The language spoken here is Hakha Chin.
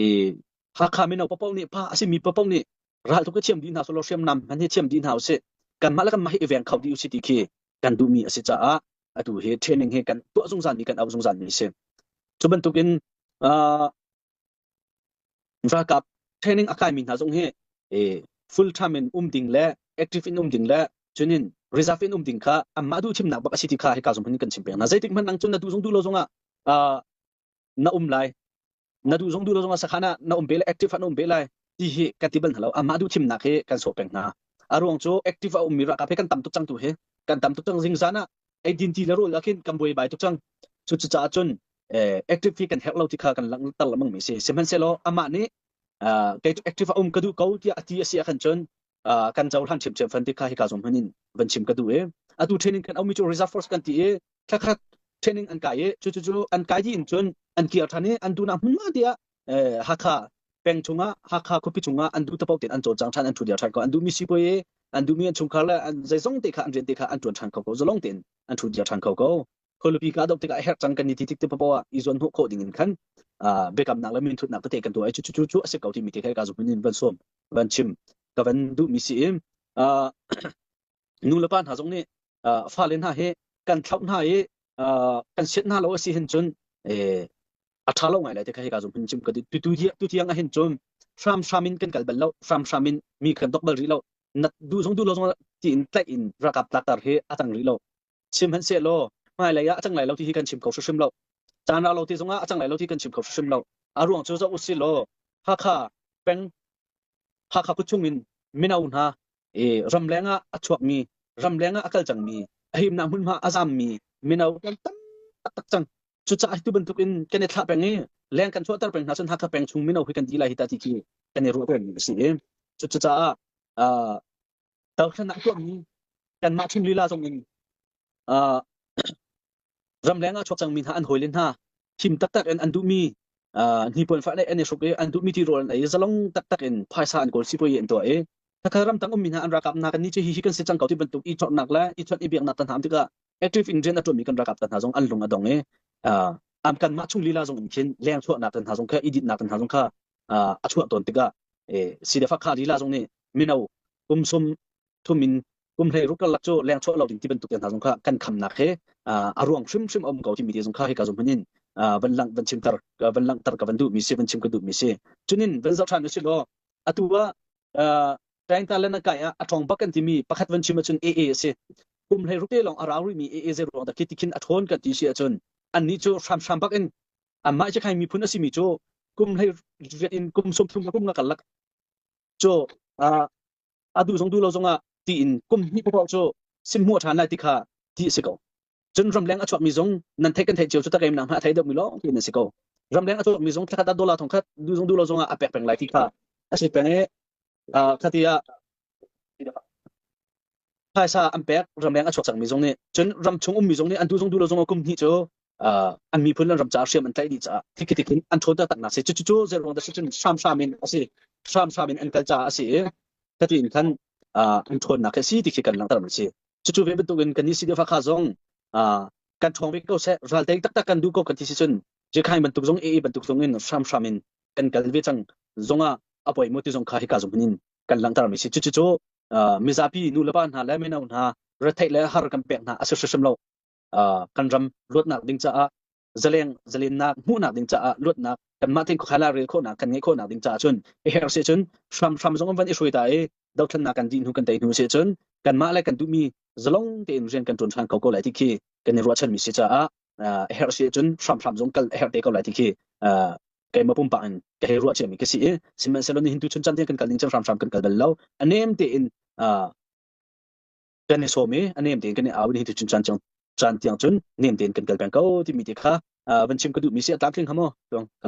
I Hakha mino paoh nih pa a simi paoh nih ral tuk hi thiam dih hna selaw hriamnam hmanh hi thiam dih hna usih. Kanmah le kanmah hi i veng kho dih usih ti khi kan duhmi a si caah atu hi training hi kan tuah zungzal mi kan auh zungzal mi a si. Cu bantukin uh, ralkap training a kaimi hna zong hi full time in um ding le active in um ding le cunin reserve in um ding kha anmah duh thimnak bak a si ti kha hika zong hin kan chim peng hna. Zeitik hmanh nang cun na duh zong duh lo zongah uh, na um lai na duh zong duh lo zongah sakhan ah na um pe lai active ah na um pe lai ti hi kan ti bal hna lo amah duh thimnak hi kan sawh peng hna a ruang cu active a ummi ralkap hi kan tam tuk cang tu hi kan tam tuk cang zingzan ah eidin ti le rawl ah khin kan buai bai tuk cang cu caah cun active hi kan herh lo ti kha kan langhter lengmang mi si sihmanhsehlaw amah nih kei cu active a um ka duh ko tiah a ti a si ah khan cun kan cohlan ṭhiamṭhiam fan ti kha hika zong hman in van chim ka duh i atu training kan aumi cu reserve force kan ti i thlakhat training an kai i cu cu cu an kai dih in cun an kir ṭhan i an duhnak hmunhma tiah Hakha peng chungah Hakha khuapi chungah an duh tapaoh tein an cawlcang ṭhan an ṭhu dir ṭhan ko an duhmi sipuai i an duhmi an chungkhar le an zeizong te kha an rian te kha an ṭuan ṭhan kho ko zalong tein an ṭhu dir ṭhan kho ko khualipi ka doh tikah a herh cang kan i ti tik te paoh ah i zuan hnawh khawh ding in khan biakamnak le minthutnak tete kan tuah i cu cu cu a si ko timi te kha ka zumh in van sawm van chim ka van duhmi si i nu le pa hna zong nih fale hna hi kan thlauh hna i kan siat hna lo a si hin cun a ṭha lo ngai lai te kha hika zong hin chim ka tu tu tu tiang ah hin cun hramhram in kan kal bal lo hramhram in mi kan dok bal rih lo na duh zong duh lo zong tiin tlaih in ralkap tlaktar hi a cang rih lo chim hmanh sehlaw hmailei ah a cang lai lo ti hi kan chim kho hrimhrim lo caan rau lo ti zongah a cang lai lo ti kan chim kho hrimhrim lo a ruang cu zoh usih law Hakha peng Hakha khuachung in mino hna i ramleng ah a chuakmi ramleng ah a kal cangmi a himnak hmunhma a zammi mino kan tam taktak cang cucaah tu bantuk in kan i thlah peng i leng kan chuahter peng hna cun Hakha peng chung mino hi kan dih lai hi ta ti khi kan i ruah peng mi a si i cucaah dothlennak tuahmi kanmah chung lila zong in ramleng ah chuak cangmi hna an hawile hna thim taktak in an duhmi hnipuan fah an i hruk i an duhmi tirawl an ei zalong taktak in phaisa an kawl sipuai an tuah i khakha ramtang ummi hna an ralkap hna kan ni cu hi hi kan si cang ko ti bantuk i chawhnak le i chawnh i biaknak ta hna tikah active in rian a ṭuanmi kan ralkap ta hna zong an lung a dong i am kanmah chung lila zong in khin leng chuahnak ta hna zong kha i dinhnak ta hna zong kha a chuah tawn tikah si le fakha lila zong nih mino kum sum thum in kum hlei ruk karlak cu leng chuah lo ding ti bantuk te hna zong kha kan khamnak he a ruang hrimhrim a um ko timi te zong kha hika zong hman in van lang van chimter van langhter ka van duh mi si van chim ka duh mi si cunin van zoh ṭhan usih law atu ah Taingta le na kai ah a ṭhawng bak kan timi pakhat van chim ahcun AA a si kum hlei ruk te lawng a rau rihmi AA zei ruang dah khi ti khin a ṭhawn kan ti si ahcun annih cu hramhram bak in anmah ci khai miphun a simi cu kum hlei riat in kum 30 kum nga karlak cu a duh zong duh lo zongah tiin kum hnih paoh cu sim hmuh ṭhan lai ti kha ti a si ko. Cun ramleng a chuakmi zong nan theih kan theih cio cu tak em nang hmah a thei deuhmi lawng ti nan si ko. Ramleng a chuakmi zong thlakhat ah dollar thongkhat duh zong duh lo zongah a pek peng lai ti kha a si peng i khati ah phaisa an pek ramleng a chuak cangmi zong nih cun ram chung ummi zong nih an duh zong duh lo zongah kum hnih cu an miphun le ram caah hriam an tlaih dih caah thikhi tikhin an ṭhawn taktak nak si cucu zei ruang dah si cun hramhram in a si hramhram in an kal caah a si i khati in khan an ṭhawnnak hi a si ti khi kan langhter mi si cucu ve bantukin kan nih CDF Hakha zong kan ṭhawng ve ko seh ral tei taktak kan duh ko kan ti si cun Jekhai bantuk zong AA bantuk zong in hramhram in kan kal ve cang zongah a poi maw ti zong kha hika zong in kan langhter mi si cucu mizapi nu le pa hna le mino hna retheih le har kan pek hna a si hrimhrim lo kan ram luatnak ding caah zaleng zalennak hmuhnak ding caah luatnak kanmah tein khuakhan rel khawhnak kan ngeih khawhnak ding caah cun i her si cun hramhram zong an van i hruai ta i dothlennak kan dih hnu kan tei hnu si cun kanmah le kan duhmi zalong tein rian kan ṭuan ṭhan kho ko lai ti khi kan i ruahchanmi si caah a herh si cun hramhram zong kal a herh te ko lai ti khi keimah pumpak in ka hei ruah ciami ka si i sihmanhsehlaw nihin tu chun chan tiang kan kal ning cun hramhram kan kal bal lo a nem tein kan i sawm i a nem tein kan i au ni tu cun caan tiang cun nem tein kan kal peng ko timi te kha van chim ka duhmi si a tlamtling ha maw tuang ka.